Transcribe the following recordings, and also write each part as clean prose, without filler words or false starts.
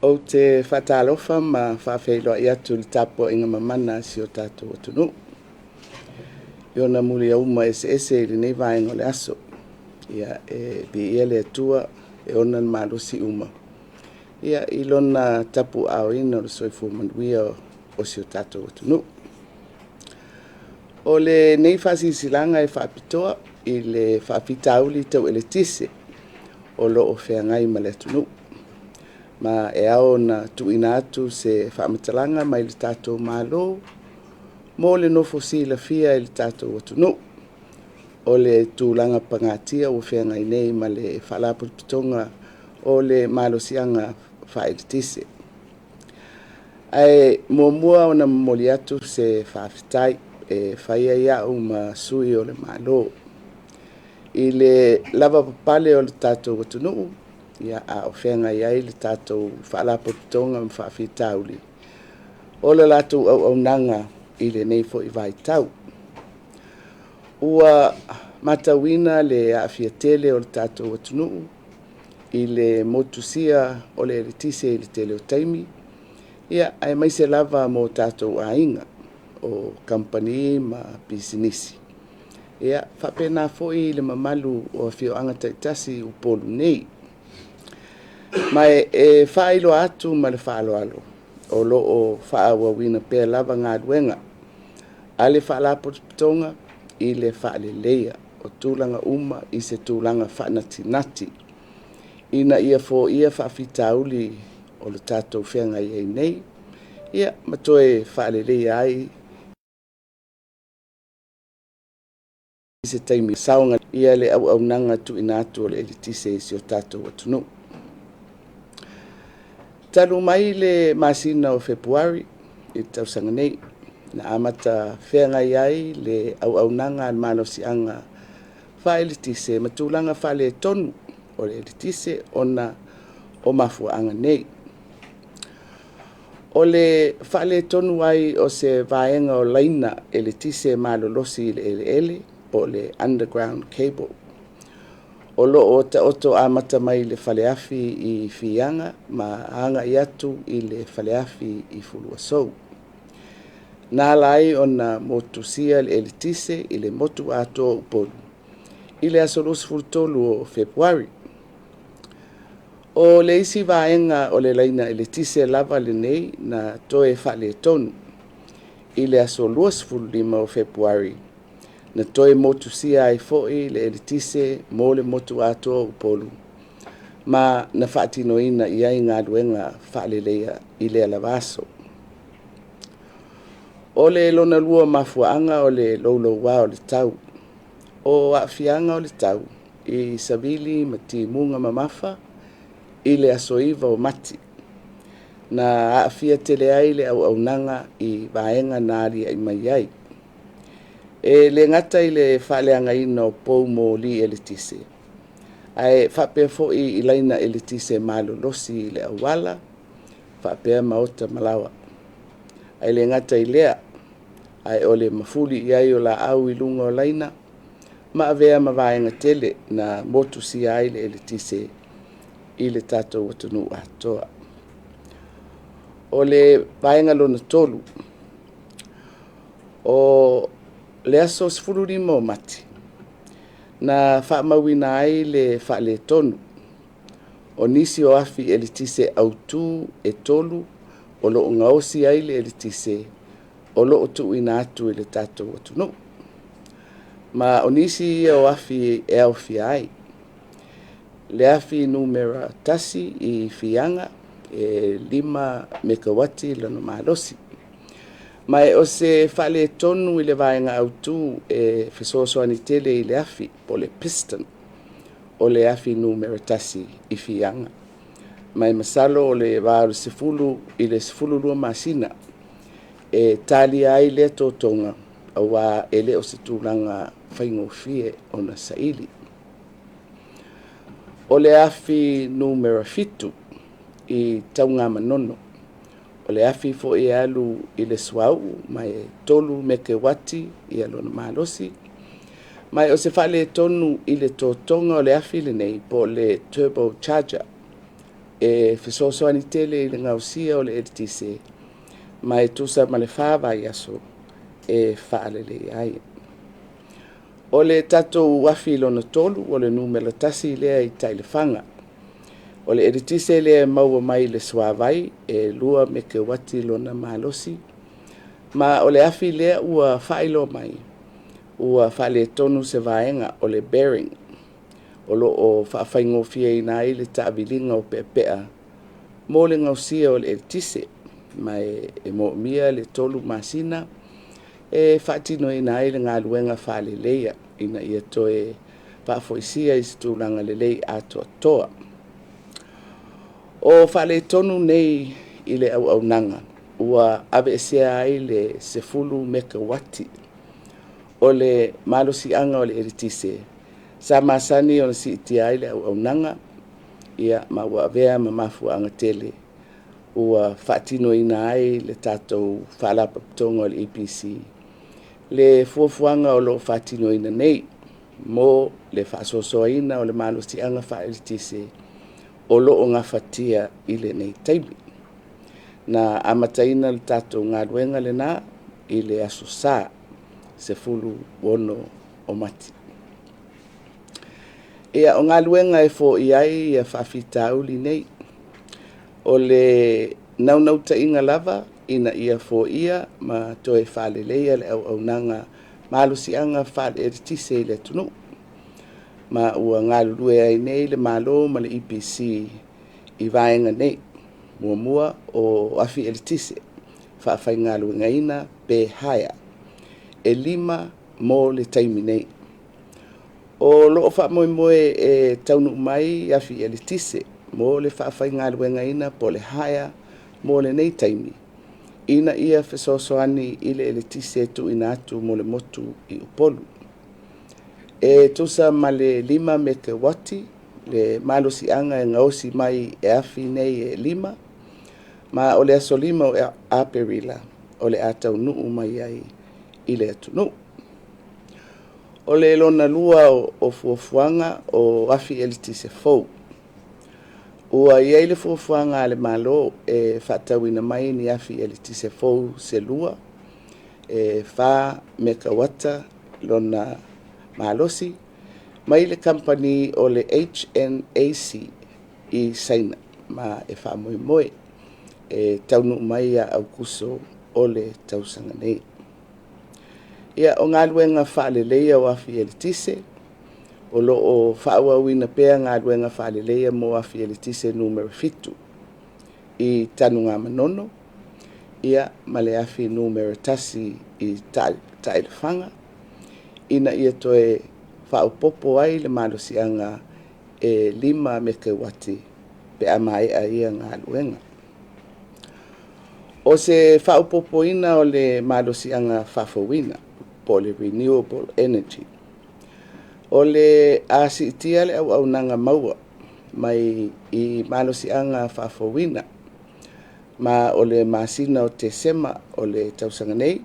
Ou te faatalofa ma faafeiloai atu i le tapuaiga mamana a si o tatou atunuu i ona muliauma eseese i lenei vaega o le aso. Ia, e viia le Atua e ona le malosi uma i Lona tapuaaoina o le soifua manuia o si o tatou atunuu. O lenei faasilasilaga e faapitoa i le faafitauli tau eletise o lo o feagai ma le atunuu, ma e ao ona tuuina atu se faamatalaga mai le tatou Malo mo le nofo silafia e le tatou atunuu o le tulaga pagatia ua feagai nei ma le Faalapotopotoga o le Malosiaga Faaeletise. Ae muamua ona momoli atu se faafetai e fai ai au ma sui o le Malo i le lavapapale o le tatou atunuu a o feagai ai le tatou Faalapotopotoga ma faafitauli o le latou auaunaga i lenei foi vaitau. Ua matauina le aafia tele o le tatou atunuu i le motusia o le eletise i le tele o taimi, aemaise lava mo tatou aiga, o kamupani ma pisinisi, faapena foi le mamalu o afioaga taitasi i Upolu nei. Ma e faailoa atu ma le faaaloalo, o lo o faaauauina pea lava galuega a le Faalapotopotoga i le faaleleia o tulaga uma i se tulaga faanatinati ina ia foia faafitauli o lo tatou feagai ai nei, ma toe faaleleia ai i se taimi le auaunaga tuuina atu o le eletise i si o tatou atunuu. Talu mai le masina o Fepuari i le tausaga nei, na amata feagai ai le auaunaga a le Malosiaga Faaeletise ma tulaga faaletonu o le eletise ona o mafuaaga nei. O le faaletonu ai o se vaega o laina eletise malolosi i le eleele po o le underground cable, o lo o taoto amata mai le faleafi i Fiaga ma agai atu i le faleafi i Fuluasou, na ala ai ona motusia le eletise i le motu atoa o Upolu i le aso 23 o Fepuari. O le isi vaega o le laina eletise lava lenei na toe faaletonu i le aso 25 o Fepuari, na toe motusia ai foi le eletise mo le motu atoa o Upolu ma na faatinoina i ai galuega faaleleia i lea lava aso. O le lona lua o mafuaaga o le louloua o le tau. O aafiaga o le tau i savili ma timuga mamafa i le aso 9 o Mati, na aafia tele ai le auaunaga i vaega na aliae mai ai. E le gata i le faaleagaina o poumoli eletise, ae faapea foi i laina eletise malolosi i le auala faapea maota ma laoa. Ae le gata i lea, ae o le mafuli i ai o laau i luga o laina ma avea ma vaega tele na motusia ai le eletise i le tatou atunuu atoa. O le vaega lona tolu, o le aso 15 o Mati, na faamauina ai le faaletonu o nisi o afi eletise autu e tolu o lo o gaosi ai le eletise o lo o tuuina atu i le tatou atunuu. Ma o nisi ia o afi e aofia ai le afi numera 1 i Fiaga e 5 mekauati lona malosi. Ma o se faaletonu i le vaega autu e fesoasoani tele i le afi po o le piston o le afi numera 1 i Fiaga. Ma e masalo o le va o le 10 i le 12 masina e talia ai lea totoga, aua e le o se tulaga faigofie ona saili. O le afi numera 7 i Tanugamanono, o le afi foi e alu i le suauu ma e 3 mekeuati lona malosi, ma o se faaletonu i le totoga o le afi lenei po o le turbo charger. e fesoasoani tele i le gaosia o le eletise ma e tusa ma le 4 vaiaso e faaleleia ai. O le tatou afi lona tolu o le numera 1 lea i Tailefanga. O le eletise lea e maua mai le suavai e 2 mekeuati lona malosi, ma o le afi lea ua faailoa mai ua faaletonu se vaega o le bearing o lo o faafaigofieina ai le taaviliga o peapea mo le gaosia o le eletise, ma e moomia le 3 masina e faatinoina ai le galuega faaleleia ina ia toe faafoisia i se tulaga lelei atoatoa. O faaletonu nei i le auaunaga ua aveesea ai le 10 mekauati o le malosiaga o le eletise sa masani ona siitia ai le auaunaga, ma ua avea ma mafuaaga tele ua faatinoina ai le tatou Faalapotopotoga o le EPC le fuafuaga o lo o faatinoina nei mo le faasoasoaina o le malosiaga faaeletise o lo o gafatia i lenei taimi. Na amataina le tatou galuega lena i le Aso Sa 16 o Mati. Ia, o galuega e foia ai faafitauli nei, o le naunautaiga lava ina ia foia ma toe faaleleia le auaunaga malosiaga faale-eletise i le atunuu, ma ua galulue ai nei le Malo ma le EPC i vaega nei. Muamua, o afi eletise faafaigaluegaina pe hire, e 5 mo le taimi nei. O lo o faamoemoe e taunuu mai afi eletise mo le faafaigaluegaina po o le hire mo lenei taimi ina ia fesoasoani i le eletise e tuuina atu mo le motu i Upolu. E tusa ma le 5 mekeuati le malosiaga e gaosi mai e afi nei e 5, ma o le aso 5 o Aperila o le a taunuu mai ai i le atunuu. O le lona lua o fuafuaga o afi eletise fou. Ua i ai le fuafuaga a le Malo e faatauina mai ni afi eletise fou se lua e 4 mekauata lona malosi mai le kamupani o le HNAC i Saina, ma e faamoemoe e taunuu mai ia Aokuso o le tausaga nei. Ia, o galuega faaleleia o afi eletise, o lo o faaauauina pea galuega faaleleia mo afi eletise numera 7 i Tanugamanono ma le afi numera 1 i Taelefaga, ina ia toe faaopoopo ai le malosiaga e 5 mekeuati pe a maea ia galuega. O se faaopoopoina o le malosiaga faafouina po o le renewable energy. O le a siitia le auaunaga maua mai i malosiaga faafouina, ma o le masina o Tesema o le tausaga nei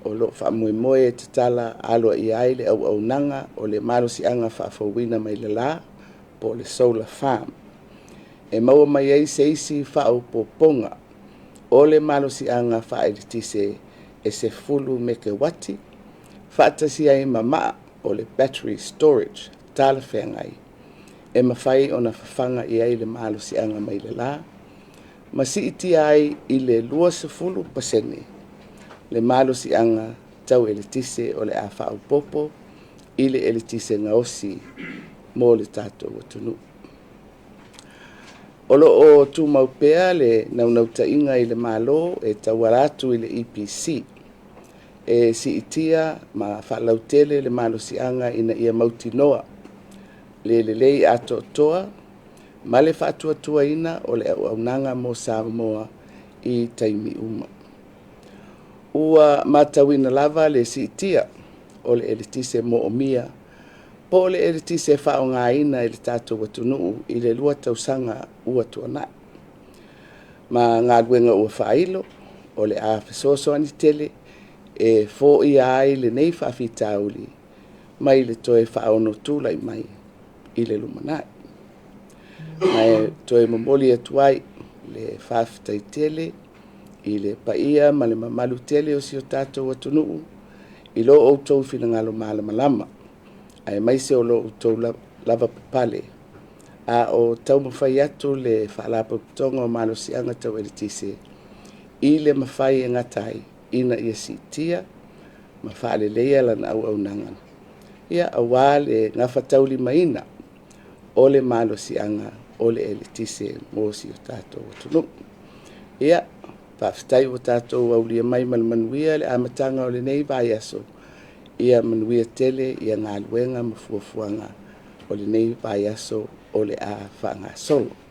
o lo o faamoemoe e tatala aloaia ai le auaunaga o le malosiaga faafouina mai le la po o le solar farm, e maua mai ai se isi faaopoopoga o le malosiaga faaeletise e 10 mekeuati, faatasi ai ma maa o le battery storage talafeagai e mafai ona fafaga i ai le malosiaga mai le la ma siitia ai i le 20% le malosiaga tau eletise o le a faaopoopo i le eletise gaosi mo le tatou atunuu. O lo o tumau pea le naunautaiga i le Malo e tauala atu i le EPC e siitia ma faalautele le malosiaga ina ia mautinoa le lelei atoatoa ma le faatuatuaina o le auaunaga mo Samoa i taimi uma. Ua matauina lava le siitia o le eletise moomia po o le eletise e faaaogaina e le tatou atunuu i le 2 tausaga ua tuanai, ma galuega ua faailo o le a fesoasoani tele e foia ai lenei faafitauli mai le toe faaono tulai mai i le lumanai. Ma e toe momoli atu ai le faafetai tele i le paia ma le mamalu tele o si o tatou atunuu i lo outou finagalo malamalama aemaise o lo outou lavapapale a o taumafai atu le Faalapotopotoga o Malosiaga Tau Eletise i le mafai e gata ai ina ia siitia ma faaleleia lana auaunaga aua le gafataulimaina o le malosiaga o le eletise mo si o tatou atunuu. Ia, faafetai ua tatou aulia mai ma le manuia le amataga o lenei vaiaso, ia manuia tele galuega ma fuafuaga o lenei vaiaso o le a faagasolo.